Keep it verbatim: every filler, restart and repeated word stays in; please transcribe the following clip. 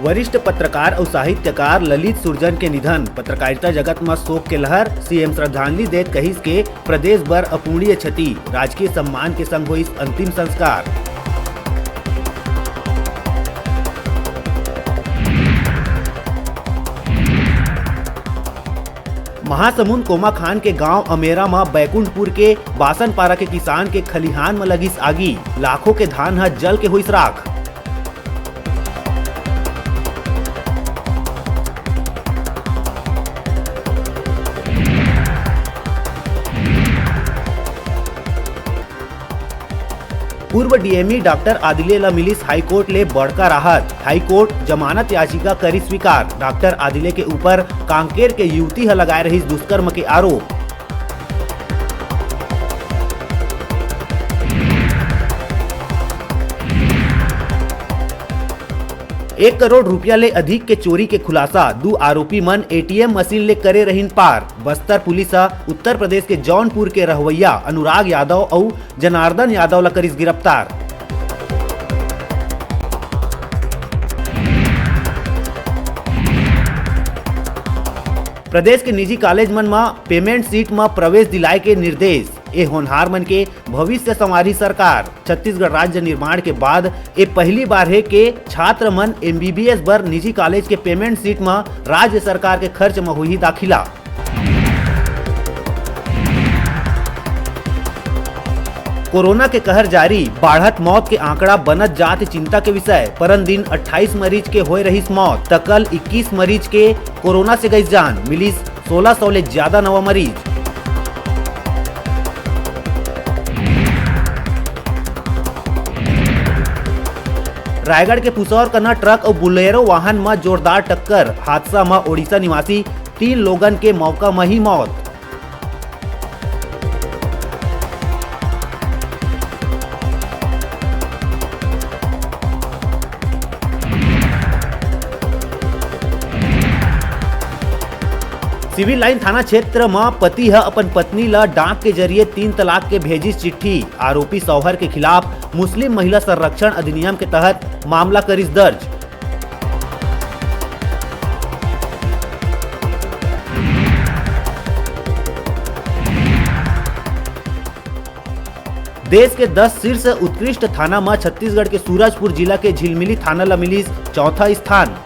वरिष्ठ पत्रकार अउ साहित्यकार ललित सुरजन के निधन, पत्रकारिता जगत म शोक के लहर, सीएम श्रद्धांजलि देत कहिस के प्रदेश बर अपूरणीय क्षति, राजकीय सम्मान के संग होइस अंतिम संस्कार। महासमुंद कोमाखान के गांव अमेरा म बैकुंठपुर के बासनपारा के किसान के खलिहान म लगिस आगी, लाखों के धान ह जल के होइस राख। पूर्व डीएमई डॉक्टर आदिले ल मिलिस हाईकोर्ट ले बड़का राहत। हाईकोर्ट जमानत याचिका करिस स्वीकार। डॉक्टर आदिले के ऊपर कांकेर के युवती ह लगाए रहिस दुष्कर्म के आरोप। एक करोड़ रुपया ले अधिक के चोरी के खुलासा, दू आरोपी मन एटीएम मशीन ले करे रहिन पार। बस्तर पुलिस ह उत्तर प्रदेश के जौनपुर के रहवइया अनुराग यादव अउ जनार्दन यादव ला करिस गिरफ्तार। प्रदेश के निजी कॉलेज मन म पेमेंट सीट म प्रवेश दिलाए के निर्देश। ए होनहार मन के भविष्य संवारी सरकार। छत्तीसगढ़ राज्य निर्माण के बाद ए पहली बार हे के छात्र मन एमबीबीएस बर निजी कॉलेज के पेमेंट सीट म राज्य सरकार के खर्च म होही दाखिला। कोरोना के कहर जारी, बाढ़त मौत के आंकड़ा बनत जात चिंता के विषय। परन दिन अट्ठाईस मरीज के होए रहिस मौत, त कल इक्कीस मरीज के कोरोना से गइस जान, मिलिस सोलह सौ ले ज्यादा नवा मरीज। रायगढ़ के पुसौर कना ट्रक अउ बुलेरो वाहन म जोरदार टक्कर, हादसा म ओडिशा निवासी तीन लोगन के मौका म ही मौत। सिविल लाइन थाना क्षेत्र म पति ह अपन पत्नी ल डाक के जरिए तीन तलाक के भेजिस चिट्ठी। आरोपी शौहर के खिलाफ मुस्लिम महिला संरक्षण अधिनियम के तहत मामला करिस दर्ज। देश के दस शीर्ष उत्कृष्ट थाना म छत्तीसगढ़ के सूरजपुर जिला के झिलमिली थाना ल मिलिस चौथा स्थान।